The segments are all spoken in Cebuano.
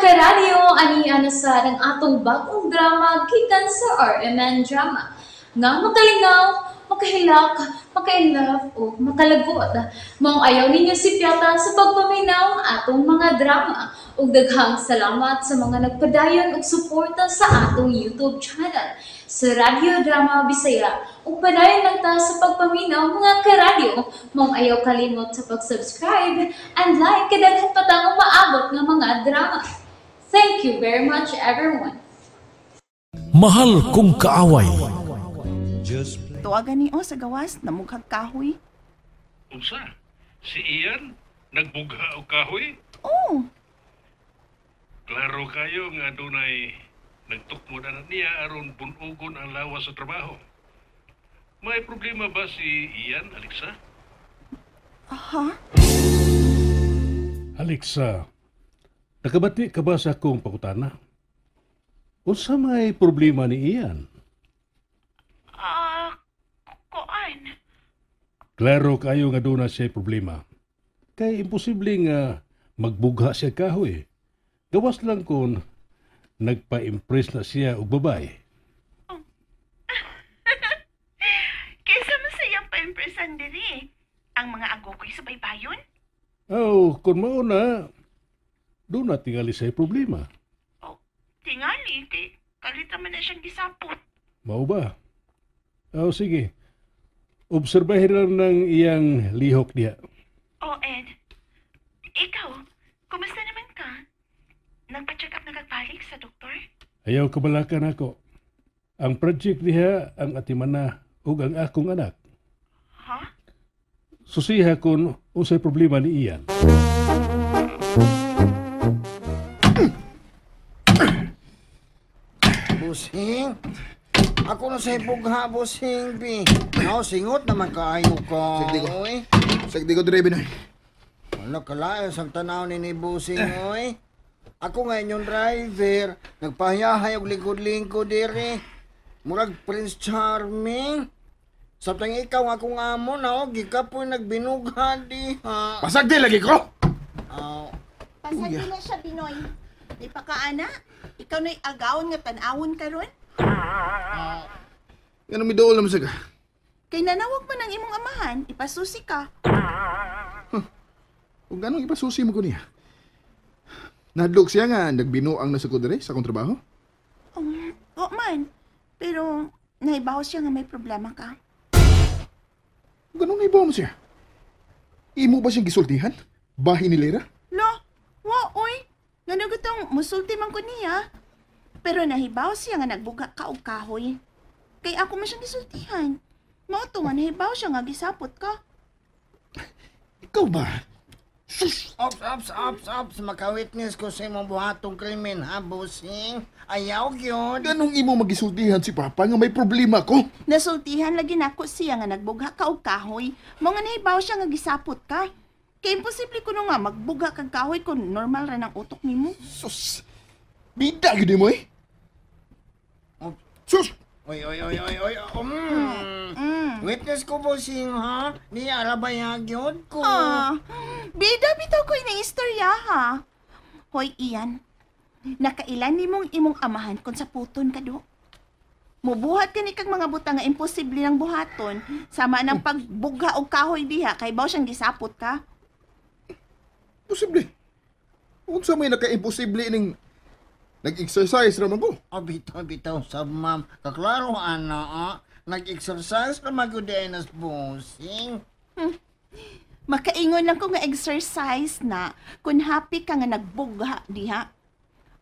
Karadyo, ani na sa ang atong bagong drama gikan sa RMN Drama. Nga makalingaw, makahilak, maka-inlove o makalagot. Maong ayaw ninyo sipyata sa pagpaminaw atong mga drama. Ug daghang salamat sa mga nagpadayon og suporta sa atong YouTube channel sa Radyo Drama Bisaya. Ug padayon lang ta sa pagpaminaw, mga karadyo. Maong ayaw kalimot sa pag-subscribe and like kay daghan pa tang umaabot nga mga drama. Thank you very much, everyone. Mahal Kong Kaaway. Tuwagan ni o sa gawas, namughag kahoy. Unsa? Si Ian nagbugha og kahoy? Oh. Klaro kayo nga dunay nagtukmod na niya aron bunugon ang lawas sa trabaho. May problema ba si Ian, Alexa? Aha. Alexa, nakabati ka ba sa akong pangutana? Unsa may problema ni Ian? Kuan. Klaro kayo nga doon na siya problema. Kay imposible nga magbugha siya kahoy. Gawas lang kung nagpa-impress na siya og babae. Oh. Kaysa masayang pa-impressan diri. Ang mga agokoy sa baybayon? Oh, kung mauna, doon na tingali siya problema. Oh, tingali kay kalit naman na siyang gisapot. Mao ba? Oh, sige. Obserbahin lang ng iyang lihok niya. Oh, Ed. Ikaw, kumusta naman ka? Nagpa-check up na kagbalik sa doktor? Ayaw kabalakan ako. Ang project niya ang atimana ug ang akong anak. Ha? Susiha kung unsay problema ni Ian. Busing? Ako na sa bugha, busing, bi. No, singot naman kaayo ko. Sagdi ko. Sagdi ko, dire, Binoy. Wala kalayo sa tanaw ni busing, oy. Ako nga inyong driver, nagpahiyahay og lingkod-lingkod dire. Murag Prince Charming. Sabtang ikaw nga akong amo na, og gikapoy nagbinugha diha. Pasagdi lagi ko! Pasagdi na siya, Binoy. Di pa ka, ana? Ikaw na'y agawon nga tan-awon karon? Yan ang midool naman siya ka. Kay nanawag man ang imong amahan, ipasusi ka. Huh. Kung ganong ipasusi mo ko niya? Nadlok siya nga nagbinuang na sa kudere sa akong trabaho? Oo man. Pero naibaw siya nga may problema ka. Kung ganong naibaw mo siya? Imo ba siyang gisultihan? Bahin ni Lera? Lo, wa oy. Ngano gutong musulti man ko niya. Pero nahibaw siya nga nagbuga ka og kahoy. Kay ako man siyang gisultihan. Mao to nga nahibaw siya nga gisapot ka. Ikaw ba? Sus! Ops, ops, ops, ops. Maka-witness ko sa imong buhatong krimen, ha, busing? Ayaw gyud. Ganong imo magisultihan si Papa nga may problema ko? Nasultihan lagi nako siya nga nagbugha ka og kahoy. Mao nga nahibaw siya nga gisapot ka. Kay imposible kuno nga magbugha kag kahoy kung normal ra ng utok nimo. Sus! Bida gyud mo eh. Sus! Oy, oy, oy, oy, oy. Witness ko, busing, ha? Ni arabayag yun ko. Ah, bida bitaw ko ining istorya, ha? Hoy, Ian. Nakailan ni mong imong amahan kung sa puton ka do? Mubuhat ka ni kag mga butang nga imposible ng buhaton. Sama ng pagbugha og kahoy diha, kay baw siyang gisapot ka. Posible. Unsa may naka-imposible ning nag-exercise raman ko? Oh, bitaw, bitaw, sab, ma'am. Kaklaro, ana, ah. Nag-exercise raman ko di nas busing. Makaingon lang ko nga exercise na kung happy ka nga nagbugha diha.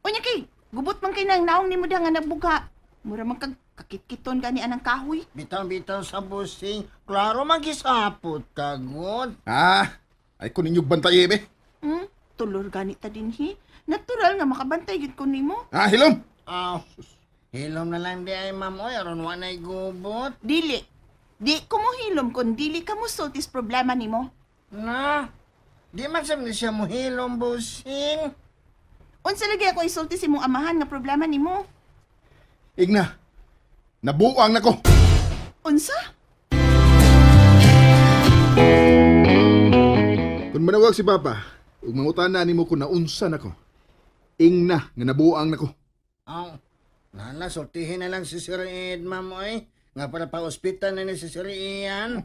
Unya kay, gubot man kay nang naong nimo diha nga nagbugha. Mura man kag kakitkiton gani anang kahoy. Bitaw, bitaw sa busing. Klaro magisapot ka, god. Ah, ay kun ninyog bantay, be. Tulor gani ta dinhi. Natural nga makabantay gid ko nimo. Ah, hilom. Ah, hilom na lang di ay ma'am oy aron wa nay gubot. Dili. Di ko mo hilom kun dili ka mosultis problema nimo. Na. Di man sa ni siya mo hilom, busing. Unsa lagi ako isulti sa imong amahan nga problema nimo? Igna. Nabuang nako. Unsa? Kun manawag si Papa, ug mangutana nimo kun naunsa nako. Ing na nga nabuang nako. Aw, nana, sultihin na lang si Sir Ed, ma'am, oy. Nga para pa-ospital na ni si Sir Ian.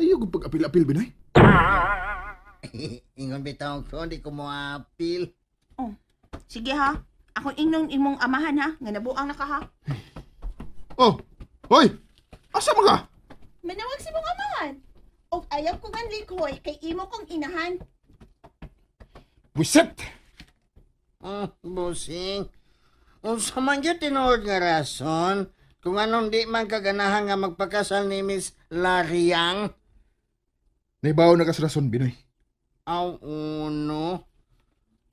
Ayaw kong pag-apil-apil, Binoy. Ingon bitaw ko, di ko moapil. Oh, sige ha. Ako ingnon imong amahan ha, nga nabuang na ka ha. Oh, hoy! Asa man ka? Manawag si mong amahan. Og ayaw ko nga likoy kay imo kong inahan. Buset! Busing. Unsa man gyud tinuod nga rason kung anong di man kaganahan nga magpakasal ni Miss Lariang? Naibaw na kas rason, Binoy. Aw, uno.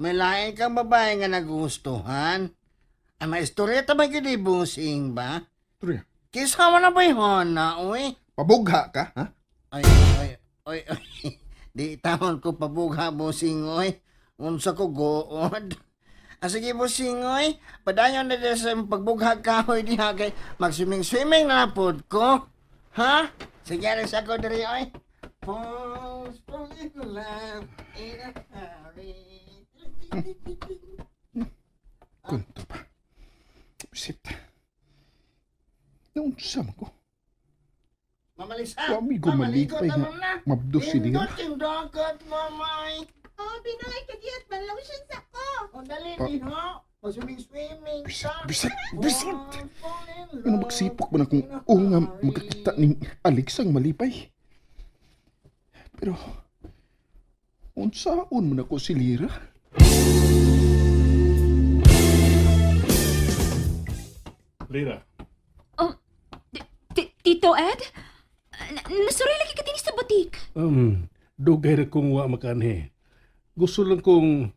May lain kang babae nga nagustuhan. Ang maistorya ta ba gyud busing ba? Tuloy. Kisa man na ba hona, uy? Pabugha ka, ha? Ay, ay, ay, ay. Di tawon ko pabugha, busing, oy. Unsa ko good. Ah, sige, busing, oy. Padayon na din sa pagbugha kahoy diha kay mag-swimming-swimming na pod ko. Ha? Sige, alis ako diri, oy. Falls from in love in a hurry. Kunto pa. Buset. Naunsa man ko? Mamalisa. Wa mi gumalipay nga mabdos si Lira. Indot yung dagat, mamay. Oh, Binoy, kadiyot, manlotion sa ko. O, dali, diho. Mag-swimming-swimming ka. Bisit, bisit, bisit. Ano magsipok ba na kung oo nga magkakita ning Alexa ang malipay? Pero, unsaon man ako si Lira? Lira. Oh, Tito Ed? Nasuri lagi ka din sa butik. Dugay ra kong wa makanhi. Gusto lang kong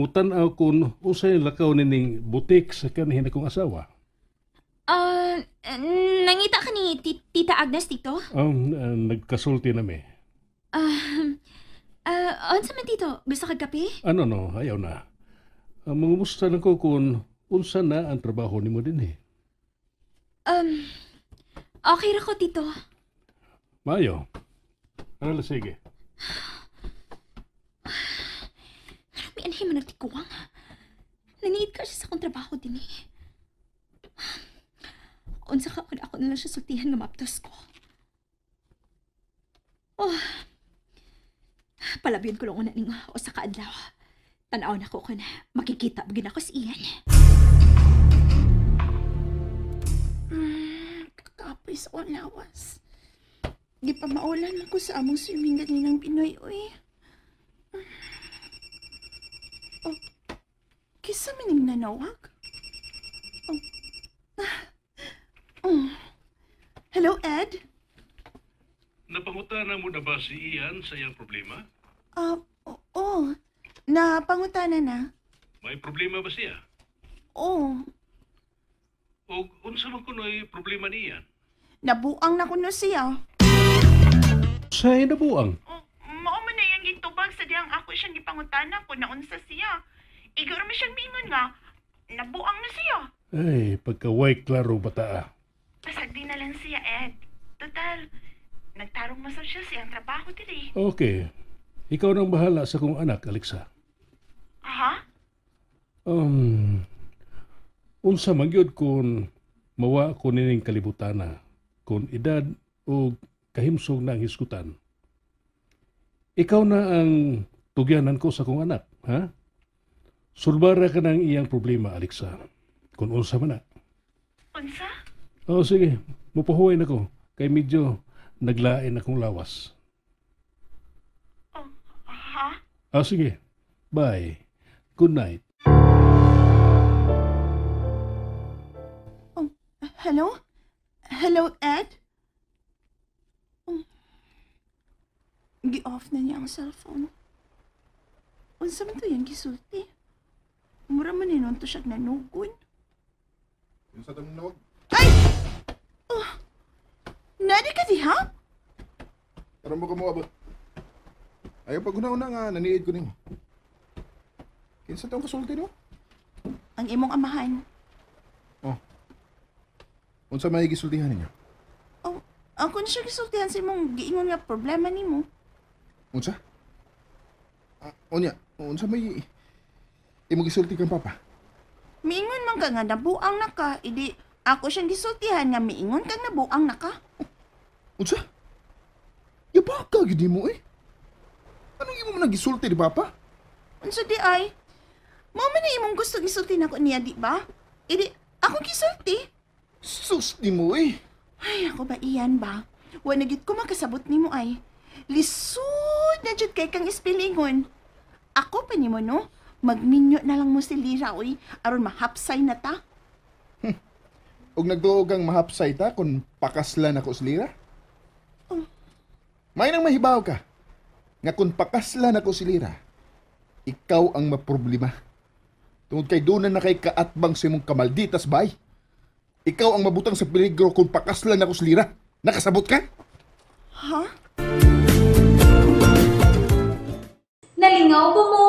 mutan-aw kung unsay lakaw nining butik sa kanhi akong asawa. Nangita ka ni Tita Agnes, Tito? Nagkasulti nami. Unsa man, Tito? Gusto kag kape? Ano no, ayaw na. Mangumusta lang ko kung unsa na ang trabaho nimo dinhi. Okay ra ko, Tito. Maayo. Ano sige. May anhi man nagtikuwang. Naniid ka siya sa akong trabaho din eh. Unsa ka kung ako na lang siya sultihan nga maptos ko. Oh. Palabyon ko lang una ning usa ka adlaw. Tan-aw na ko kung makikita ba ako si Ian. Kakapoy sa akong lawas. Di pa maulan ako sa among swimming ganinang Pinoy, uy. Oh, kisa maning nanawag? Oh. Oh. Hello, Ed? Napangutana mo na ba si Ian sa iyang problema? Oo. Napangutana na. May problema ba siya? Oo. O unsa man kuno'y problema ni Ian? Nabuang na kuno siya. Sa nabuang? Oh, mao man na iyang gitubag sa diyang ako siyang gipangutana ko na unsa siya. Igor man siyang mingon nga, nabuang na siya. Ay, pagkaway klaro bata. Pasagdi na lang siya, Ed. Total, nagtarong masal siya siyang trabaho diri. Okay. Ikaw nang bahala sa kong anak, Alexa. Aha? Unsa man gyud kung mawa ko nining kalibutana, kung edad o kahimsog na ang hisgutan. Ikaw na ang tugyanan ko sa kong anak, ha? Sulbara ka ng iyang problema, Alexa. Kung unsa man na. Unsa? Oo, sige. Mupahuway na ko. Kay medyo naglain akong lawas. Oh, ha? Ah, sige. Bye. Good night. Oh, hello? Hello, Ed? Oh. Gi-off na niya ang cellphone. Unsa man to yung gisulti? Mura man ni to siya nanugon. Yung sa tang nawag. Ay! Oh! Nadi ka diha? Karon mo ka moabot. Ayaw pag una-una nga naniid ko nimo. Kinsa tong kasulti no? Ang imong amahan. Oh. Unsa may gisultihan ninyo? Oh, ako na siya gisultihan sa imong giingon nga problema nimo. Unsa? Unya, unsa may Imo gisulti kang papa. Miingon man ka nga nabuang na ka, idi ako siyang gisultihan nga miingon kang nabuang na ka. Unsa? Yabaka gyud nimo eh. Anong imo man ang gisulti ni papa? Unsa di ay? Mao man na imong gusto gisulti nako niya, di ba? Idi ako gisulti. Sus nimo eh. Ay, ako ba iyan ba? Wa na gyud ko makasabot nimo ay. Lisod na jud kay kang ispilingon. Ako pa nimo no, magminyo na lang mo si Lira oy, aron mahapsay na ta. Og nagduog kang mahapsay ta kung pakaslan ako sa Lira? Oh. May nang mahibaw ka nga kung pakaslan ako si Lira, ikaw ang maproblema. Tungod kay doon na kay kaatbang sa imong kamalditas bay. Ikaw ang mabutang sa peligro kung pakaslan ako sa Lira. Nakasabot ka? Ha? Nalingaw ba mo?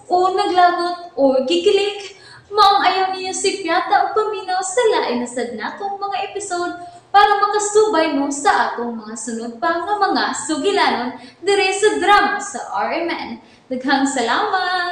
O naglagot o gikilig? Maong ayaw niyo si Piata o paminaw sa lain na sad natong mga episode para makasubay mo sa atong mga sunod pa nga mga sugilanon dire sa drama sa RMN. Daghang salamat!